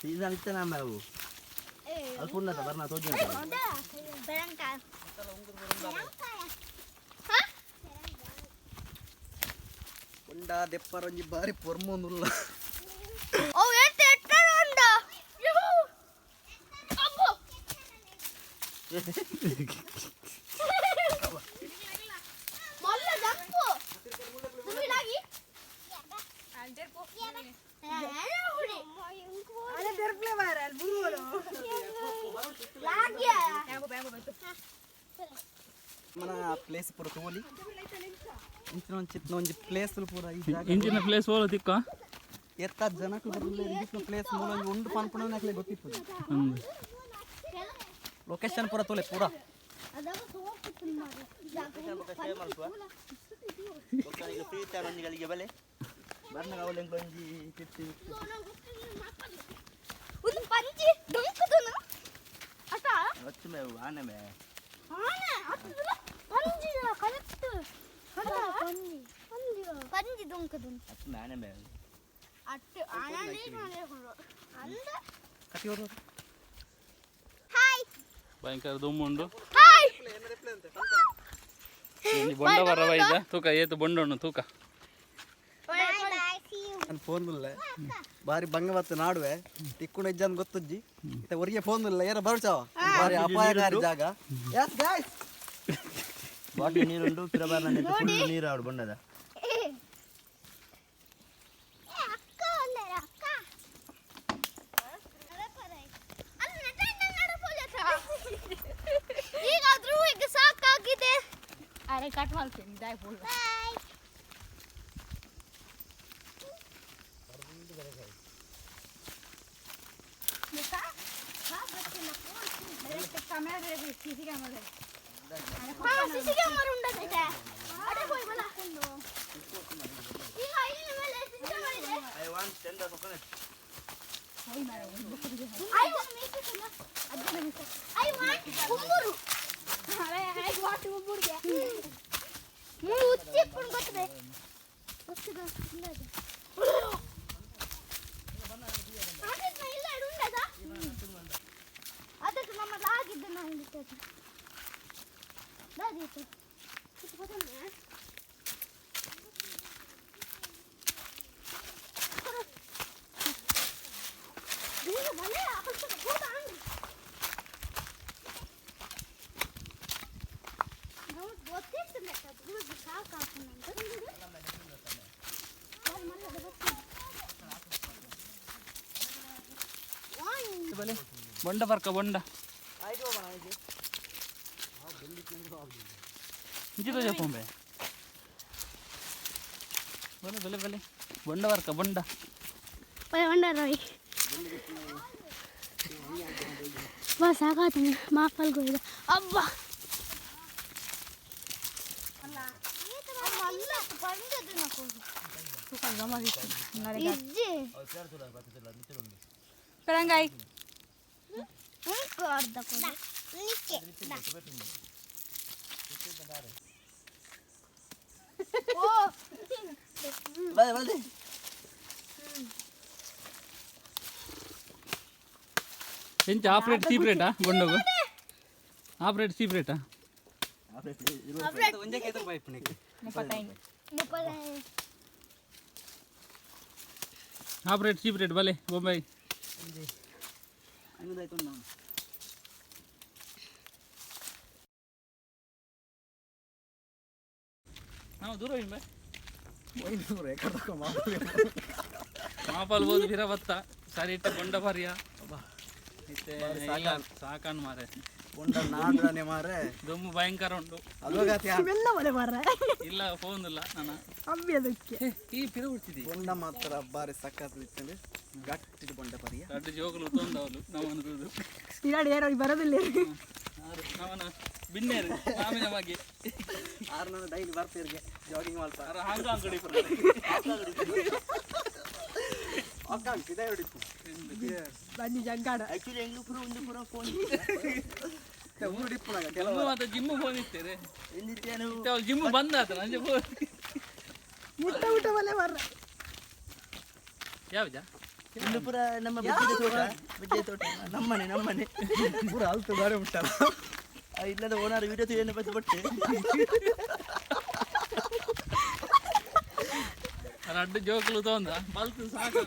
Season ಇತ್ತೆ ನಮ್ಮ ಅವು ಅದು ಪುಣ್ಣದ ಬರ್ನ ತೋಜಿ. ಉಂಡ ದೆಪ್ಪರೊಂಜಿ ಬಾರಿ ಪೊರ್ಮೊಂದುಲ್ಲ. ಓ ಎತ್ತ ಎತ್ತರ ಉಂಡ. ಅಬ್ಬೋ. ಮಲ್ಲ ಜಂಪು ದುಮಿಲಾಗಿ. మన ಪ್ಲೇಸ್ ಪೂರ ತೋಲಿ ಇಂಚಿನ ಒಂಜಿ ಚಿತ್ನ ಒಂಜಿ ಪ್ಲೇಸ್ ಪೂರ ಈ ಜಾಗ. ಇಂಚಿನ ಪ್ಲೇಸ್ ಓಲ ತಿಕ್ಕ. ಎತ್ತ ಜನಕ್ಕೂ ಬರಲ್ಲ ಪ್ಲೇಸ್ ಮೂಲ ಒಂಜಿ ಉಂಡು ಪನ್ಪುನ ಗೊತ್ತಿತ್ತು. ಅಂದ್. ಲೊಕೇಶನ್ ಪೂರ ತೋಲೆ ಪೂರ. ಈಗ ಫ್ರೀ ಟೈಮ್ ಒಂಜಿ ಗಳಿಗೆ ಬಲೆ ಬರ್ನ ಅವಳು ಒಂಜಿ 50. ಒಂದು ಪಂಚಿ ಡೊಂಕುದನು ಅಟ. ಒತ್ತು ಮೇವು ಆನೆ ಮೇ. ಆನೆ ಅತ್ತದಲ್ಲ ಪಂಜಿ ಕರೆಕ್ಟ್ ಪಂಜಿ ಪಂಜಿ ಪಂಜಿ ಡೊಂಕುದನು. ಅತ್ತು ಮೇ ಆನೆ ಮೇವು. ಅಟ್ಟು ಆನೆ ಅಂದ. ಕತಿ ಅವರು. ಹಾಯ್. ಭಯಂಕರ ದುಮ್ಮುಂಡು. ಹಾಯ್. ಒಂಜಿ ಬೊಂಡ ಬರವ ಇದ್ದ ತೂಕ ಏತು ಬೊಂಡ ಉಂಡು ತೂಕ. Bye bye, see you. ನನ್ನ ಫೋನ್ ಇಲ್ಲ ಬಾರಿ ಬಂಗ ಬತ್ತ ನಾಡುವೆ ತಿಕ್ಕುಣ ಇಜ್ಜನ್ ಗೊತ್ತುಜ್ಜಿ ಇತ್ತ ಹೊರಗೆ ಫೋನ್ ಇಲ್ಲ ಏರ ಬರುಚಾವ ಬಾರಿ ಅಪಾಯಕಾರಿ ಜಾಗ. Yes guys. ಬಾಟ್ಲಿ ನೀರುಂಡು ಪಿರ ಬರ್ನ ಫುಲ್ ನೀರು ಆಡು ಬೊಂಡದ. ಏ ಅಕ್ಕ ಒಂದರ ಅಕ್ಕ ಈಗಾದ್ರೂ ಈಗ ಸಾಕಾಗಿದೆ. ಅರೆ ಕಟ್ ಮಾಡ್ತೀನಿ ದಾಯ್ ಫುಲ್. ಬಾಯ್. CC camera. ಹಾ ಸಿಸಿ ಕ್ಯಾಮರಾ ಉಂಡದೈತೆ ಅಡೆ ಹೋಯ್ ಬಲ ಈಗ ಇಲ್ಲಿ ಮೇಲೆ ಸಿಸಿ ಕ್ಯಾಮರಾ ಇದೆ. I want 10 the coconut. I I want ಕುಂಬುರು. I what ಒಬ್ಬರಿಗೆ. ಮೂರು ಉಚ್ಚಿ ಗೊತ್ತದೆ ಗೊತ್ತಿದೆ ಇಲ್ಲ ಉಂಡದ ಅದಕ್ಕೆ ನಮ್ಮ ಆಗಿದ್ದು ನಾನು ಹಿಡಿತದೆ ದಾದೀತು. ಬಲೆ ಬೊಂಡ ಬರ್ಕ ಬೊಂಡ ಇಂಚಿದ ಜಪ್ಪೊಂಬೆ ಬಲೆ ಬಲೆ ಬಲೆ ಬೊಂಡ ಬರ್ಕ ಬೊಂಡ. ರವಿ ಬಾ ಸಾಕಾತೀನಿ ಮಾಪಲ್ಗೋಯ್ದ ಅಬ್ಬಾ ಇಜ್ಜಿ. ಪರಂಗಾಯಿ. ಅರ್ಧ ಕೊಡು. ನಿಕ್ಕೆ ಓ. ಬಲೆ ಬಲೆ. ಎಂಚ ಹಾಫ್ ರೇಟ್ ಚೀಪ್ ರೇಟಾ ಬೊಂಡಗು ಹಾಫ್ ರೇಟ್ ಚೀಪ್ ರೇಟಾ? ಒಂಜೆ ಕೇತ ಪೈಪ್ ನಿಕ್ಕೆ. 35. 35. ಹಾಫ್ ರೇಟ್ ಚೀಪ್ ರೇಟ್ ಬಲೆ ಬೊಂಬೈ. 5 ಆಯ್ತು ನಾವು. ನಾವು ದೂರ ಹೋಗಿ ಬೈ. 500 ಎಕಡೆ ಮಾಪಾಲ್ ಬೋದು ಬಿರ ಬತ್ತ ಸರಿ ಇಟ್ಟೆ ಬೊಂಡ ಬರ್ಯ ಇತ್ತೆ ಇಲ್ಲ ಸಾಕಾನ್ ಮಾರೆ. ಬೊಂಡ ನಾಡ್ರನೆ ಮಾರೆ. ದೊಮ್ಮು ಭಯಂಕರ ಉಂಟು. ಅದ್ವಾಗತಿ. ಬೆಲ್ಲ ಒಲೆ ಬರ್ರ. ಇಲ್ಲ ಫೋನ್ ಇಲ್ಲ ನನ್ನ. ಅಬ್ಬಿ ಅದಕ್ಕೆ. ಈ ಪಿರ ಬಿಡ್ತಿದ್ದಿ. ಬೊಂಡ ಮಾತ್ರ ಬಾರಿ ಸಖತ್ ಇತ್ತಂದ್ರೆ ಗಟ್ಟಿದ ಬೊಂಡ ಪರಿಯ. ದೊಡ್ಡ ಜೋಗುಲು ತೊಂದವಲು ನಮ್ಮನ್ನು ತೂದು. ಇರಾಡಿ ಯಾರು ಬರೋದಿಲ್ಲ. ಆರು ನಮ್ಮನ ಬಿನ್ನೇರು ಮಾಮಿನ ಬಗ್ಗೆ. ಆರು ನಾನು ಡೈಲಿ ಬರ್ತೀರಿಗೆ ಜಾಗಿಂಗ್ ಮಾಡ್ತಾ. ಆರು ಹಾಂಗ್ ಕಡೆ ಅಕ್ಕ ಇದೇ ಹಿಡಿತು. ಬನ್ನಿ ಜಗ್ಗಾಡ. ಆಕ್ಚುಲಿ ಹೆಂಗ್ ಪೂರ ಒಂದು ಪೂರ ಫೋನ್. ಇತ್ತೆ ಊರು ಇಪ್ಪುನಾಗ ಕೆಲವು ಜಿಮ್ಮು ಮಾತ ಜಿಮ್ಮು ಹೋಗಿತ್ತೇರೆ. ಇಂದಿತ್ತೇನು? ಇತ್ತೆ ಅವ್ಳು ಜಿಮ್ಮು ಬಂದ ಆತ ನಂಜೆ ಪೋ. ಮುಟ್ಟ ಮುಟ್ಟ ಬಲ್ಲೆ ಬರ್ರ. ಯಾವ್ದ? ಇನ್ನು ಪೂರ ನಮ್ಮ ಬಜ್ಜಿದ ತೋಟ, ಬಜ್ಜಿದ ತೋಟ, ನಮ್ಮನೆ ನಮ್ಮನೆ. ಪೂರ ಅಲ್ತು ಬಾರಿ ಬಿಟ್ಟಲ್ಲ. ಆ ಇಲ್ಲದ ಓನಾರ್ ವಿಡಿಯೋ ತುಯ್ಯನ ಬಸ್ ಬಟ್ಟೆ. ರಡ್ಡು ಜೋಕುಲು ತೋಂದ ಬಲ್ತು ಸಾಕು.